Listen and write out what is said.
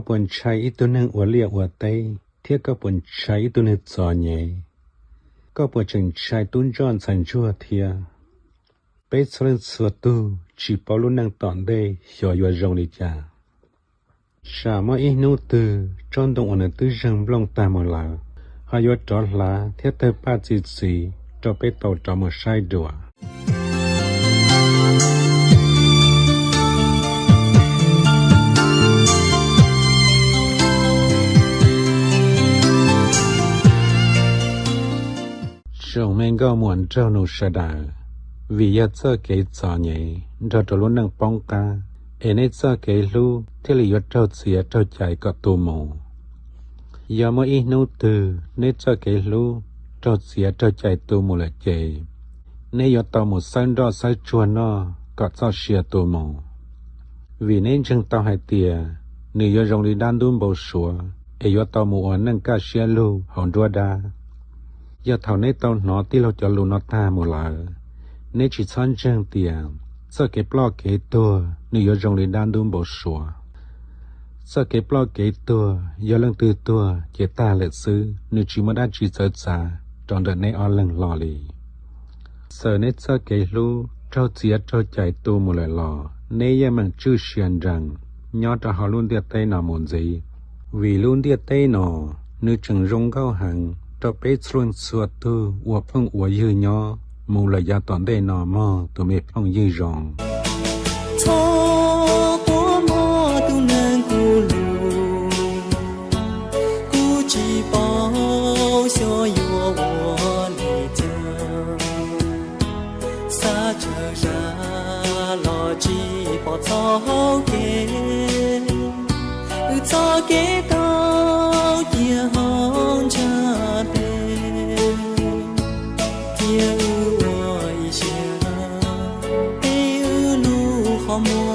Koj puas ntshai ib tug neeg ua liaj ua teb thiab koj puas ntshai ib tug neeg txom nyem? Koj puas tseem ntshai tub ntsoj ntxhais ntsuag thiab? Peb txhua leej txhua tug tsis paub lub neej tom ntej xyov yuav zoo li cas. Tsam muaj ib hnub twg tsob ntoo uas nws twb zeeg nplooj tag mus lawm ho yuav rov hlav thiab tawg paj txi txiv rau peb tau rov mus saib dua. Tsoom me nkauj muam nraug nus sawv daws, vim yog txoj kev txom nyem nrog rau lub neej poob qab es nej txoj kev hlub thiaj li yuav raug txiav raug cais kom tu mus. Yog muaj ib hnub twg nej txoj kev hlub raug txiav raug cais tu mus lawm ces nej yuav tau mus xawb nroj xawb tsuag noj kom txoj sia tu mus, vim neb ntseeg tau hais tias nws yuav zoo li dab ntub npau suav es yuav tau mus ua neej kaj siab lug hauv nruab dab. Yog thaum neb tau hnov tij laug cov lus no tag mus lawm, neb tsis txhob ntseeg tias txoj kev ploj kev tuag nws yuav zoo li dab ntub npau suav. Txoj kev ploj kev tuag yog leej twg tuag ces tag lawm xwb, nws tsis muaj dab tsi txawv txav rau ntawm neb ob leeg hlo li. Txawm neb txoj kev hlub raug txiav raug cais tu mus lawm los neb yeej meem tswj sia nrees nyob rau hauv lub ntiaj teb no mus ntxiv, vim lub ntiaj teb no nws tseem zoo nkauj heev rau peb txhua leej txhua tug ua phooj ua ywg nyob mus lawm yav tom ntej no mog tus me phooj ywg zoo. Txhob quaj mog tus neeg kuv hlub, kuv tsis paub xyov yuav ua li cas. Xav tsawg zaj los tsis pom txoj hau kev, wb txoj kev tau cia hauv ntshav tes, cia wb ua ib siab peb wb lub qhov muag.